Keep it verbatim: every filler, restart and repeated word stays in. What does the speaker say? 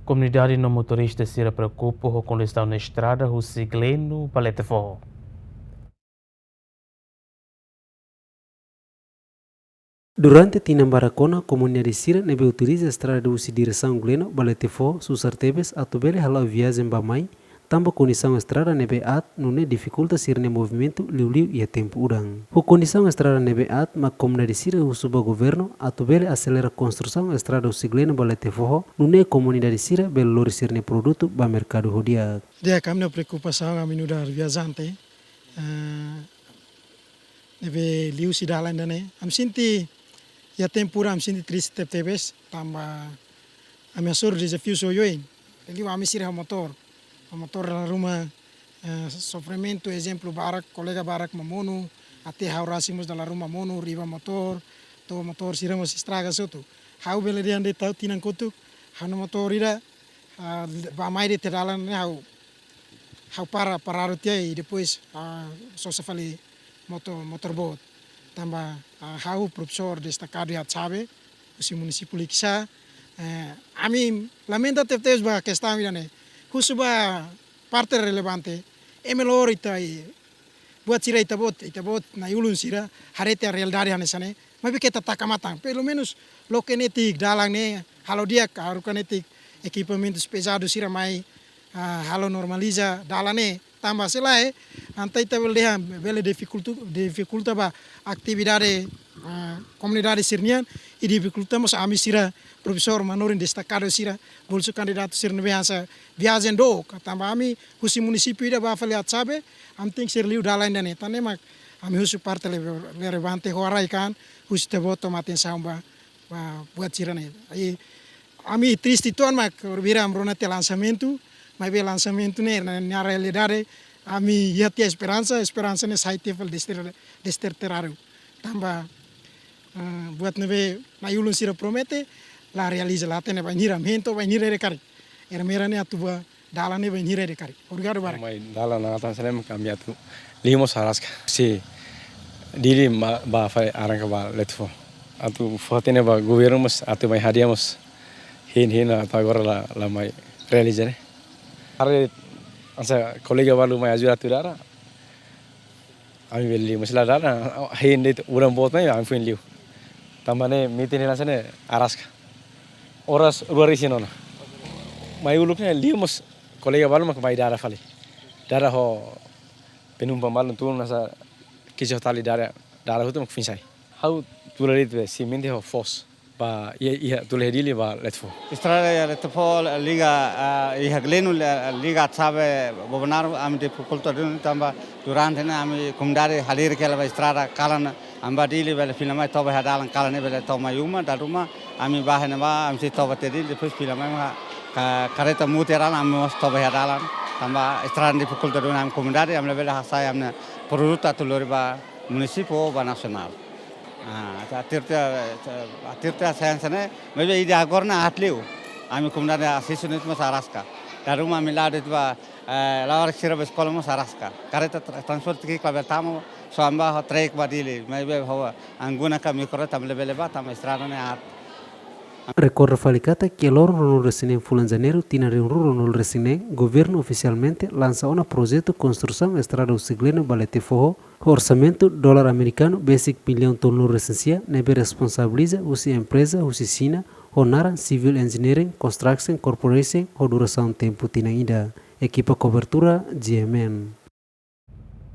Komunidade no motorista sira preokupa ho kondisaun estrada husi Gleno ba Letefoho. Durante tinan barak ona, komunidade sira ne'ebé utiliza estrada husi diresaun Gleno ba Letefoho susar tebes atu bele hala'o viajen bá-mai, tanba kondisaun estrada ne'ebé aat nune'e difikulta sira-nia movimentu liuliu iha tempu udan. Ho kondisaun estrada ne'ebé aat mak komunidade sira husu ba governu atu bele aselera konstrusaun estrada husi Gleno ba Letefoho, nune'e komunidade sira bele lori sira-nia produtu ba merkadu ho di'ak. Di'ak, ami-nia preokupasaun ami nu'udar viajante, eh, ne'ebé liuhusi dalan ida-ne'e. Ami sente, iha tempu udan ami sente triste tebetebes, tanba ami hasoru dezafiu oioin. Liuliu ami sira ho motór. Ho motór dala ruma, eh, sofrimentu, ezemplu barak, kolega barak mak monu, até ha'u rasik mós dala ruma monu, riba motór, to'o motór sira mós estraga hotu. Ha'u bele dehan de'it tinan kotuk, ha'u-nia motór ida, ah, bá-mai de'it iha dalan ne'e ha'u, ha'u para, paradu tiha i depois, ah, sosa fali moto-, motór boot. Tanba, ah, ha'u profesór destakadu iha Atsabe, husi munisípiu Likisá, eh, ami lamenta tebetebes ba kestaun ida-ne'e. Husu ba parte relevante, ema lori ita i buat sira ita-boot, ita-boot na'i-ulun sira, haree tiha realidade hanesan ne'e, maibé keta taka matan. Pelumenus loke netik dalan ne'e, halo di'ak, haruka netik ekipamentus pezadu sira mai, ah, halo normaliza dalan ne'e. Tanba se lae, entaun ita bele dehan, bele difikultu-, difikulta ba atividade, ah, komunidade sira-nian, i difikulta mós ami sira profesór manorin destakadu sira, bolsu kandidatu sira ne'ebé hanesan viajen dook, tanba ami husi munisípiu ida bá fali Atsabe, ami tenke ser liu dalan ida-ne'e. Tan ne'e mak ami husu parte rele-, relevante ho rai kan, husu ita-boot toma atensaun ba, ba buat sira-ne'e. I ami triste uitoan mak, orbira ami rona tiha lansamentu, maibé lansamentu ne'e, na, na realidade, ami iha tiha esperansa, esperansa ne'e sai tiha fali dester-, desterteradu. Tanba, eh, buat ne'ebé na'i-ulun sira promete, la realiza, la hatene bainhira, ami hein to'o bainhira ida karik. Ermera ne'e atu bá dalan ne'e bainhira ida karik. Obrigadu barak. Mai dalan na atan selem kami atu liu mós araska. Husi Dili ma-, bá fali arranka ba Letefoho. Atu fó-hatene ba governu mós atu mai hadi'a mós. Hein, hein, atu agora la, la mai realiza ne'e. Haree hanesan kolega balu mai ajuda atu dada. Ami bele liu, mas la dada, hein de'it udan boot mai, ami foin liu. Tanba ne'e, metin hanesan ne'e, araska. Oras rua resin ona. Mai uluk ne'e, liu mós kolega balu mak mai dada fali. Dada ho penumpang balu tun hanesan kijo tali dada, dada hotu mak foin sai. Ha'u tula de'it be, simente ho foos. Ba, iha, iha, tula iha Dili ba Letefoho. Estrada iha Letefoho liga, ah, iha Gleno, li-, liga Atsabe Bobonaro, ami difikulta duni tanba durante ne'e ami komunidade halerik hela ba estrada kalan ami bá Dili bele fila mai toba iha dalan kalan ne'e bele to'o mai uma, dala ruma ami bá iha ne'ebá, ami sei toba tiha Dili, depois fila mai mak ka-, kareta muter ami mós toba iha dalan, tanba estrada difikulta duni ami komunidade, ami labele hasai ami-nia produtu atu lori ba munisípiu ba nasionál. Ah, atu, atu, atu, atu, atu, sen, sen, eh, maibé ida agora ne'e aat liu. Ami komunidade asesu ne'e mós araska. Dala ruma ami la'o de'it ba, eh, labarik sira bá eskola mós araska. Kareta tra-, transporte ki'ik labele tama, só ami bá ho trek ba Dili. Maibé ho anguna ka mikro tanba labele bá, tanba estrada ne'e aat. Rekorda fali katak iha loron ruanulu-resin-neen fulan Janeiru tinan rihun rua ruanulu-resin-neen, governu ofisialmente lansa ona projetu konstrusaun estrada husi Gleno ba Letefoho, ho orsamentu dolar amerikanu besik millaun tolunulu-resin-sia ne'ebé responsabiliza husi empreza husi Xina ho naran Civil Engineering Construction Corporation ho durasaun tempu tinan ida. Ekipa kobertura G M N.